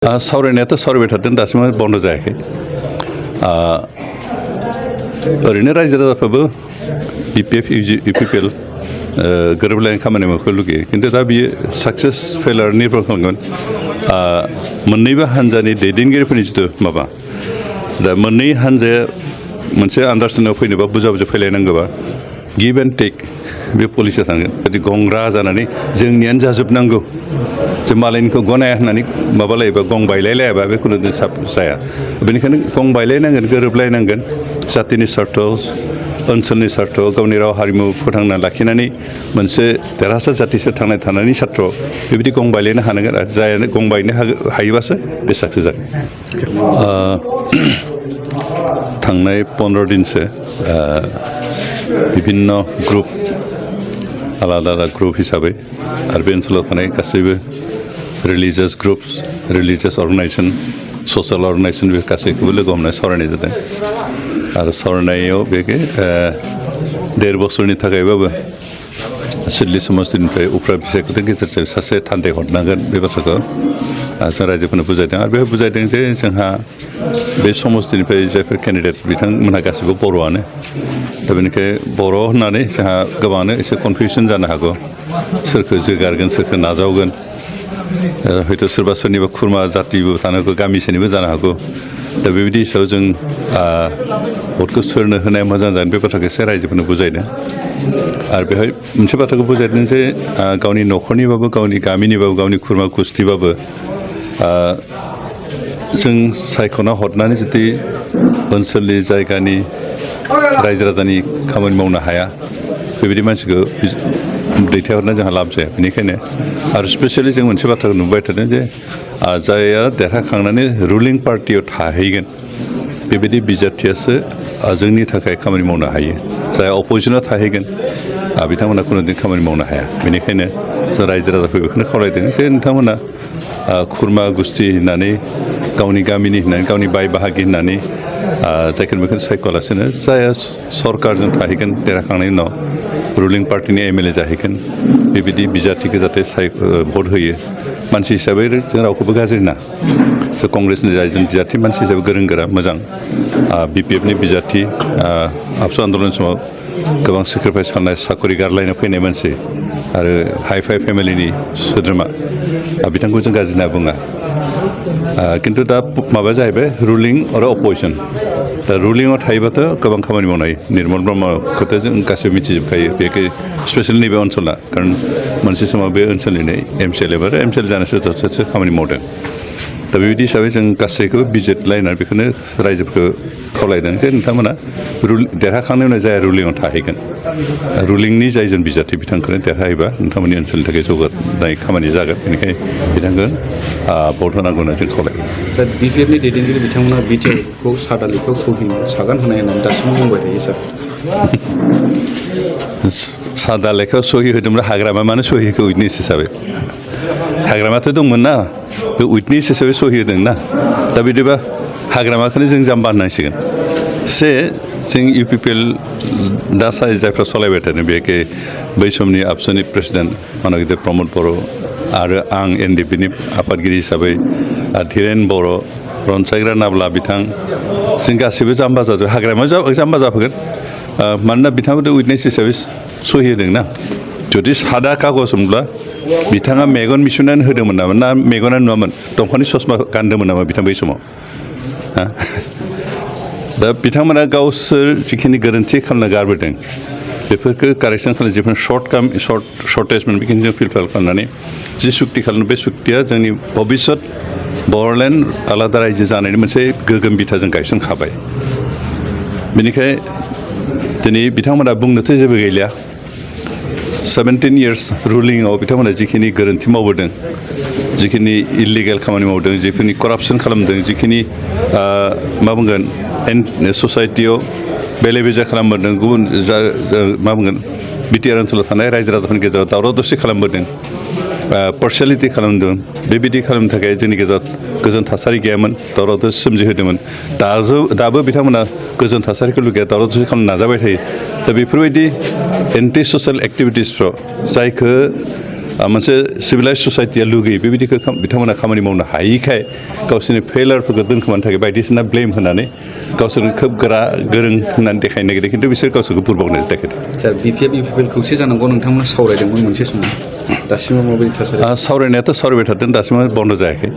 सावरायनायाथ' सावरायबाय थादों दासिमबो बन्द जायाखै ओरैनो रायजो राजाफ्राबो बिपिएफ इउपिपिएल गोरोबलायनाय खामानि मावखौ लुगैयो खिन्थु दा बियो साक्सेस फेलार निर्भर खालामगोन मोननैबो हान्जानि दैदेनगिरिफोरनि जिथु माबा दा मोननै हान्जाया मोनसे आन्डारस्टेन्डिंआव फैनोबा बुजा बुजा फैलायनांगौबा गिभ एन्ड टेक बे पलिसिया थांगोन जुदि गंग्रा जानानै जोंनियानो जाजोबनांगौ जों मालायनिखौ गनाया होननानै माबा लायोबा गं बायलायलायाबा बे खुनु जाया बेनिखायनो गं बायलायनांगोन गोरोबलायनांगोन जातिनि स्वार्थ ओनसोलनि स्वार्थ गावनि राव हारिमु फोथांना लाखिनानै मोनसे देरहासार जाथिसो थांना थानायनि स्वार्थ बेबायदि गं बायलायनो हानांगोन आरो जायानो गं बायनो हायोबासो बे साक्सेस जागोन थांनाय 15 दिनसो बिभिन्न ग्रुप आलादा आलादा ग्रुप हिसाबै आरो बे ओनसोलाव थानाय गासैबो religious groups religious organisation social organisation बे गासैखौबो लोगो हमनानै सावरायनाय जादों आरो सावरायनायाव बे 1.5 बोसोरनि थाखायबाबो सिडली समष्टिनिफ्राय उफ्रा बिसायख'थिनि गेजेरजों सासे थान्दै हरनांगोन बे बाथ्राखौ जों रायजोफोरनो बुजायदों आरो बेहाय बुजायदों जे जोंहा बे समष्टिनिफ्राय जायफोर केन्डिडेट बिथांमोनहा गासैबो बर'आनो दा बेनिखाय बर' होननानै जोंहा गोबाङानो एसे कनफिउसन जानो हागौ सोरखौ जोगारगोन सोरखौ नाजावगोन हयथ' सोरबा सोरनिबा खुरमा जातिबो थानो हागौ गामिसेनिबो जानो हागौ दा बेबायदि हिसाबै जों भटखौ सोरनो होनाया मोजां जागोन बे बाथ्राखौ एसे रायजोफोरनो बुजायदों आरो बेहाय मोनसे बाथ्राखौ बुजायदों जे गावनि न'खरनिबाबो गावनि गामिनिबाबो गावनि खुरमा गुस्थिबाबो जों सायख'ना हरनानै जुदि ओनसोलनि जायगानि रायजो राजानि खामानि मावनो हाया बेबायदि मानसिखौ दैथायहरनाय जोंहा लाब जाया बेनिखायनो आरो स्पेसियेलि जों मोनसे बाथ्राखौ नुबाय थादों जे जायहा देरहाखांनानै रुलिं पार्टियाव थाहैगोन बेबायदि बिजाथियासो जोंनि थाखाय खामानि मावनो हायो जाय अपजिसनाव थाहैगोन बिथांमोना खुनु दिन खामानि मावनो हाया बेनिखायनो जों रायजो राजाफोर बेखौनो खावलायदों जे नोंथांमोना खुरमा गुस्थि होननानै गावनि गामिनि होननानै गावनि बाय बाहागि होननानै जायखिजाया बेखौनो सायख'वालासिनो जायहा सरकारजों थाहैगोन देरहाखांनायनि उनाव रुलिं पार्टिनि एमएलए जाहैगोन बेबायदि बिजाथिखौ जाहाथे भट होयो मानसि हिसाबै जों रावखौबो गाज्रि होना कंग्रेसनि जाय जों बिजाथि मानसि हिसाबै गोरों गोरा मोजां बिपिएफनि बिजाथि आबसु आन्दलन समाव गोबां सेक्रिफाइस खालामनाय साकरि गारलायनो फैनाय मानसि आरो हाइ फाइ फेमिलिनि सोद्रोमा बिथांखौ जों गाज्रि होनना बुङा खिन्थु दा माबाया जाहैबाय रुलिं आरो अपजिसन दा रुलिंआव थायोबाथ' गोबां खामानि मावनो हायो निर्मल ब्रह्मखौथ' जों गासैबो मिथिजोबखायो बेखौ स्पेसियेलि नैबे ओनसोला खारन मोनसे समाव बे ओनसोलनिनो एमसिएलए आरो एमसिएलए जानाय सोरसो खामानि मावदों दा बेबायदि हिसाबै जों गासैखौबो बिजिरलायनानै बेखौनो रायजोफोरखौ खावलायदों जे नोंथांमोना देरहाखांनायनि उनाव जाय रुलिंआव थाहैगोन रुलिंनि जायजोन बिजाथि बिथांखौनो देरहायोबा नोंथांमोननि ओनसोलनि थाखाय जौगानाय खामानि जागोन बेनिखायनो बिथांखौ भट होनांगौ होनना जों खावलायदों दा बिपिएफनि दैदेनगिरि बिथांमोना बिटिआरखौ सादा लेखायाव सागान होनाय होननानै दासिमबो बुंबाय थायो सार सादा लेखायाव सहि होदोंब्ला हाग्रामा मानो सहि होखो उइटनेस हिसाबै हाग्रामाथ' दंमोन ना बे उइटनेस हिसाबै सहि होदों ना दा बिदिबा हाग्रामाखौनो जों जाम्बा होननांसिगोन जों इउपिपिएल दा जायफ्रा सालायबाय थादों बेखे बै समनि आबसुनि प्रेसिडेन्ट मानगिदिर प्रमद बर' आरो आं एनडिपिनि आफादगिरि हिसाबै धीरेन बर' रनसायग्रा नाब्ला बिथां जों गासैबो जाम्बा जाजोब हाग्रामायाव जाम्बा जाफैगोन मानोना बिथांमोनथ' उइटनेस हिसाबै सहि होदोंना जुदि सादा कागज मोनब्ला बिथाङा मेगन मिसुनानै होदोंमोन नामा ना मेगनानो नुवामोन दंफांनि ससमा गानदोंमोन नामा बिथां बै समाव दा बिथांमोना गावसोर जिखिनि गोरोन्थि खालामना गारबोदों बेफोरखौ कारेक्सन खालामनो जिखुनु सर्टेजमोन बेखिनि जों फिलफिल खालामनानै जि सुक्ति खालामो बे सुक्तिया जोंनि भबिष्यत बर'लेण्ड आलादा रायजो जानायनि मोनसे गोगोम बिथा जों गायसनखाबाय बेनिखाय दिनै बिथांमोना बुंनोथ' जेबो गैलिया 17 इयार्स रुलिंआव बिथांमोना जिखिनि गोरोन्थि मावबोदों जिखिनि इलिगेल खामानि मावदों जिखिनि करापसन खालामदों जिखिनि मा बुंगोन ससाइटियाव बेले बेजे खालामबोदों गुबुन मा बुंगोन बिटिआर ओनसोलाव थानाय रायजो राजाफोरनि गेजेराव दावराव दावसि खालामबोदों पार्सियेलिटि खालामदों बेबायदि खालामनो थाखाय जोंनि गेजेराव गोजोन थासारि गैयामोन दावराव दावसि सोमजिहोदोंमोन दाबो बिथांमोना गोजोन थासारिखौ लुगैया दावराव दावसि खालामनो नाजाबाय थायो दा बेफोरबायदि एन्टि ससियेल एक्टिभिटिसफ्राव जायखौ मोनसे सिभिलाइज ससाइटिया लुगैयो बेबायदिखौ बिथांमोना खामानि मावनो हायिखाय गावसोरनि फेलारफोरखौ दोनखोमानो थाखाय बायदिसिना ब्लेम होनानै गावसोरनो खोब गोरों होननानै देखायनो नागिरदों खिन्थु बिसोर गावसोरखौ बुरबावनाय देखायदों सार बिपिएफ इउपिपिएल खौसे जानांगौ नोंथांमोना सावरायदोंमोन मोनसे समाव दासिमाव माबायदि थासारि सावरायनायाथ' सावरायबाय थादों दासिमबो बन्द जायाखै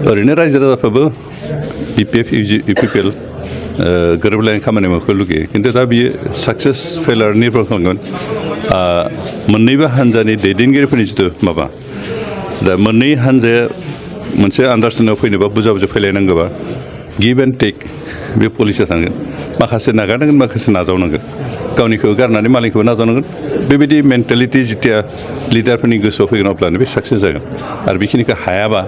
ओरैनो रायजो राजाफ्राबो बिपिएफ इउपिपिएल गोरोबलायनाय खामानि मावखौ लुगैयो खिन्थु दा बियो साक्सेस फेलार निर्भर खालामगोन मोननैबो हान्जानि दैदेनगिरिफोरनि जिथु माबा दा मोननै हान्जाया मोनसे आन्डारस्टेन्डिंआव फैनोबा बुजा फैलायनांगौबा गिभ एन्ड टेक बे पलिसिया थांगोन माखासे नागारनांगोन माखासे नाजावनांगोन गावनिखौ गारनानै मालायखौबो नाजावनांगोन बेबायदि मेन्टेलिटि जिथिया लिडारफोरनि गोसोआव फैगोन अब्लानो बे साक्सेस जागोन आरो बेखिनिखौ हायाबा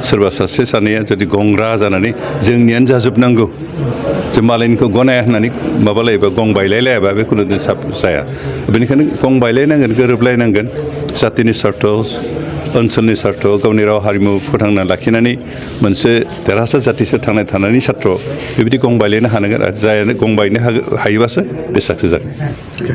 सोरबा सासे सानैया जुदि गंग्रा जानानै जोंनियानो जाजोबनांगौ जों मालायनिखौ गनाया होननानै माबालायोबा गं बायलायलायाबा बे खुनु जाया बेनिखायनो गं बायलायनांगोन गोरोबलायनांगोन जातिनि स्वार्थ ओनसोलनि स्वार्थ गावनि राव हारिमु फोथांना लाखिनानै मोनसे देरहासार जाथिसो थानायनि सात्र बेबायदि गं बायलायनो हानांगोन आरो जायानो गं बायनो हायोबासो बे साक्सेस जागोन